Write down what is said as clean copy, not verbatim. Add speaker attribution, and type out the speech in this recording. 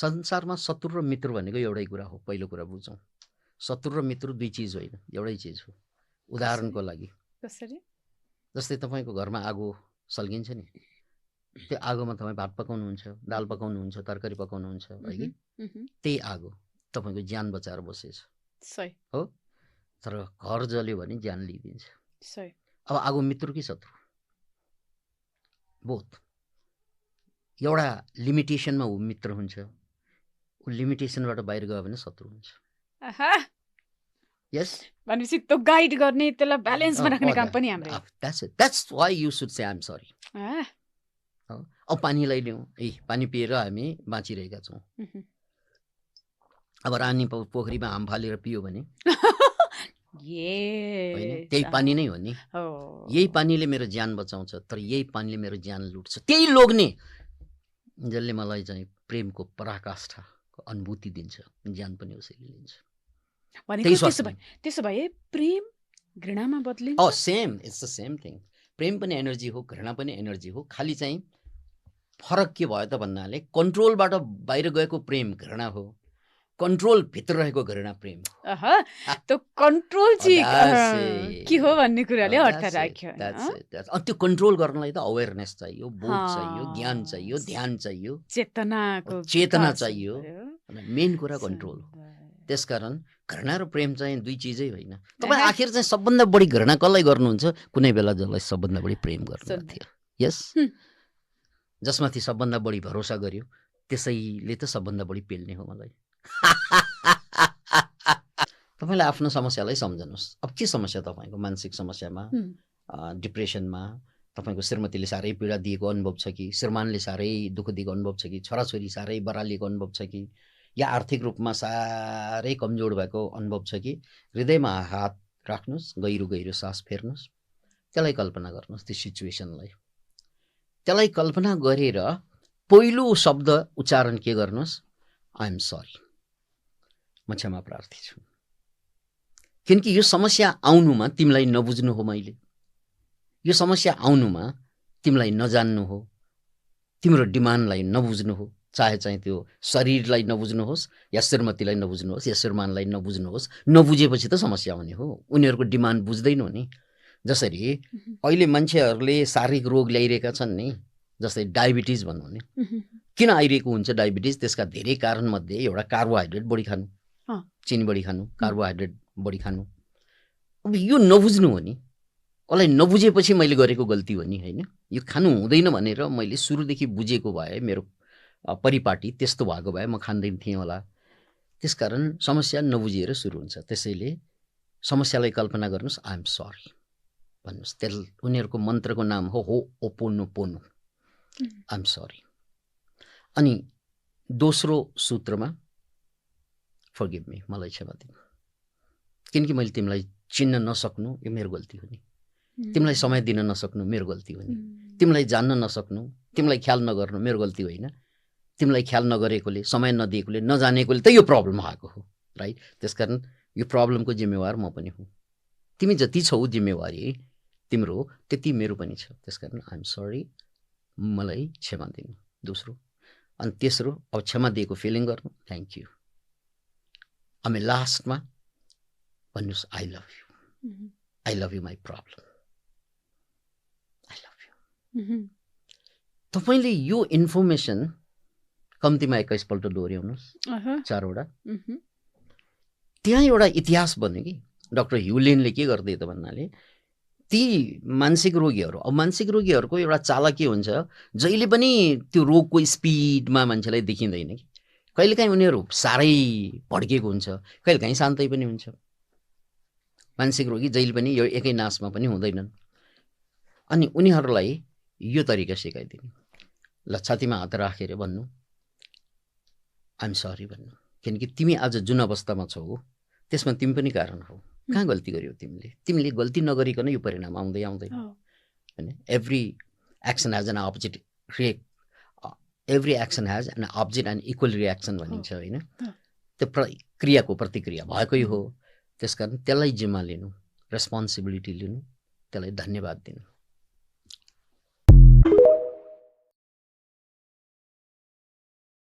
Speaker 1: संसारमा शत्रु र मित्र भनेको एउटै कुरा हो। पहिलो कुरा बुझौँ, शत्रु र मित्र दुई चिज होइन, एउटै चिज हो। उदाहरणको लागि
Speaker 2: कसरी?
Speaker 1: जस्तै तपाईँको घरमा आगो सल्किन्छ नि, त्यो आगोमा तपाईँ भात पकाउनुहुन्छ, दाल पकाउनुहुन्छ, तरकारी पकाउनुहुन्छ, है कि? त्यही आगो तपाईँको ज्यान बचाएर बसेछ,
Speaker 2: सही
Speaker 1: हो। तर घर जल्यो भने ज्यान लिइदिन्छ।
Speaker 2: सही।
Speaker 1: अब आगो मित्र कि शत्रु? बोथ। एउटा लिमिटेसनमा ऊ मित्र हुन्छ, ऊ लिमिटेसनबाट बाहिर गयो भने शत्रु हुन्छ। यस,
Speaker 2: भनेपछि त्यो गाइड गर्ने, त्यसलाई ब्यालेन्समा राख्ने काम पनि हाम्रो।
Speaker 1: That's why you should say I am sorry. अब पानीलाई लिउँ, पानी पिएर हामी बाँचिरहेका छौँ। अब रानी पोखरीमा हाम फालेर पियो भने त्यही पानी नै हो नि। यही पानीले मेरो ज्यान बचाउँछ, तर यही पानीले मेरो ज्यान लुट्छ। त्यही लोग्ने जसले मलाई चाहिँ प्रेमको पराकाष्ठाको अनुभूति दिन्छ, ज्यान पनि उसैले लिन्छ।
Speaker 2: त्यसो भए प्रेम घृणामा बदलिन्छ?
Speaker 1: Same, it's the same thing. प्रेम पनि एनर्जी हो, घृणा पनि एनर्जी हो। खालि चाहिँ फरक के भयो त भन्नाले कन्ट्रोलबाट बाहिर गएको प्रेम घृणा हो, कन्ट्रोल भित्र रहेको घृणा प्रेम हो।
Speaker 2: त्यो कन्ट्रोल चाहिँ के हो भन्ने कुराले अर्थ राख्यो।
Speaker 1: त्यो कन्ट्रोल गर्नलाई त अवेरनेस चाहियो, बोध चाहियो, ज्ञान चाहियो, ध्यान चाहियो, चेतना चाहियो। मेन कुरा कन्ट्रोल हो। त्यसकारण घृणा र प्रेम चाहिँ दुई चिजै होइन। तपाईँ आखिर चाहिँ सबभन्दा बढी घृणा कसलाई गर्नुहुन्छ? कुनै बेला जसलाई सबभन्दा बढी प्रेम गर्नु थियो, यस, जसमाथि सबभन्दा बढी भरोसा गर्यो, त्यसैले त सबभन्दा बढी पेल्ने हो मलाई। तपाईँले आफ्नो समस्यालाई सम्झनुहोस्। अब के समस्या तपाईँको? मानसिक समस्यामा, डिप्रेसनमा, तपाईँको श्रीमतीले साह्रै पीडा दिएको अनुभव छ कि, श्रीमानले साह्रै दुःख दिएको अनुभव छ कि, छोराछोरी साह्रै बरालिएको अनुभव छ कि, या आर्थिक रूपमा साह्रै कमजोर भएको अनुभव छ कि, हृदयमा हात राख्नुहोस्, गहिरो गहिरो सास फेर्नुहोस्, त्यसलाई कल्पना गर्नुहोस्, त्यो सिचुएसनलाई। त्यसलाई कल्पना गरेर पहिलो शब्द उच्चारण के गर्नुहोस्? आई एम सरी, म क्षमा प्रार्थी छु। किनकि यो समस्या आउनुमा तिमीलाई नबुझ्नु हो, मैले यो समस्या आउनुमा तिमीलाई नजान्नु हो, तिम्रो डिमान्डलाई नबुझ्नु हो। चाहे चाहिँ त्यो शरीरलाई नबुझ्नुहोस्, या श्रीमतीलाई नबुझ्नुहोस्, या श्रीमानलाई नबुझ्नुहोस्। नबुझेपछि त समस्या आउने हो। उनीहरूको डिमान्ड बुझ्दैनौ नि। जसरी अहिले मान्छेहरूले शारीरिक रोग ल्याइरहेका छन् नि, जस्तै डायबिटिज भनौँ नि। किन आइरहेको हुन्छ डायबिटिज? त्यसका धेरै कारणमध्ये एउटा कार्बोहाइड्रेट बढी खानु, चिनी बढी खानु, कार्बोहाइड्रेट बढी खानु। अब यो नबुझ्नु हो नि। कसलाई नबुझेपछि मैले गरेको गल्ती हो नि, होइन? यो खानु हुँदैन भनेर मैले सुरुदेखि बुझेको भए, मेरो परिपाटी त्यस्तो भएको भए म खाँदैन थिएँ होला। त्यसकारण समस्या नबुझिएर सुरु हुन्छ। त्यसैले समस्यालाई कल्पना गर्नुहोस्, आई एम सरी भन्नुहोस्। उनीहरूको मन्त्रको नाम हो ओपोनोपोनो, आई एम सरी। अनि दोस्रो सूत्रमा फर्गिभ मी, मलाई क्षमा दिनु, किनकि मैले तिमीलाई चिन्न नसक्नु यो मेरो गल्ती हो नि। तिमीलाई समय दिन नसक्नु मेरो गल्ती हो नि। तिमीलाई जान्न नसक्नु, तिमीलाई ख्याल नगर्नु मेरो गल्ती होइन। तिमीलाई ख्याल नगरेकोले, समय नदिएकोले, नजानेकोले त यो प्रब्लम आएको हो, राइट? त्यसकारण यो प्रब्लमको जिम्मेवार म पनि हुँ। तिमी जति छौ जिम्मेवारी तिम्रो, त्यति मेरो पनि छ। त्यसकारण आई एम सरी, मलाई क्षमा दिनु, दोस्रो। अनि तेस्रो, अब क्षमा दिएको फिलिङ गर्नु, थ्याङ्क यू। अनि लास्टमा भन्नुहोस्, I love you, I love you my problem, I love you. तपाईँले यो इन्फर्मेसन कम्तीमा 21 पल्ट दोहोऱ्याउनुहोस्, 4 वटा। त्यहाँ एउटा इतिहास बन्यो कि डाक्टर ह्युलेनले के गर्दै त भन्नाले, ती मानसिक रोगीहरू, अब मानसिक रोगीहरूको एउटा चाला के हुन्छ, जहिले पनि त्यो रोगको स्पिडमा मान्छेलाई देखिँदैन कि। कहिलेकाहीँ उनीहरू साह्रै भड्केको हुन्छ, कहिलेकाहीँ शान्तै पनि हुन्छ। मानसिक रोगी जहिले पनि यो एकै नासमा पनि हुँदैनन्। अनि उनीहरूलाई यो तरिका सिकाइदिनु, ल छातीमा हात राखेर भन्नु, आई एम सरी भन्नु। किनकि तिमी आज जुन अवस्थामा छौ त्यसमा तिमी पनि कारण हो। कहाँ गल्ती गर्यौ तिमीले? तिमीले गल्ती नगरिकन यो परिणाम आउँदै आउँदैन, हैन? Every action has an opposite react, every action has an opposite and equal reaction भनिन्छ, होइन? त्यो क्रियाको प्रतिक्रिया भएकै हो। त्यसकारण त्यसलाई जिम्मा लिनु, रेस्पोन्सिबिलिटी लिनु, त्यसलाई धन्यवाद दिनु।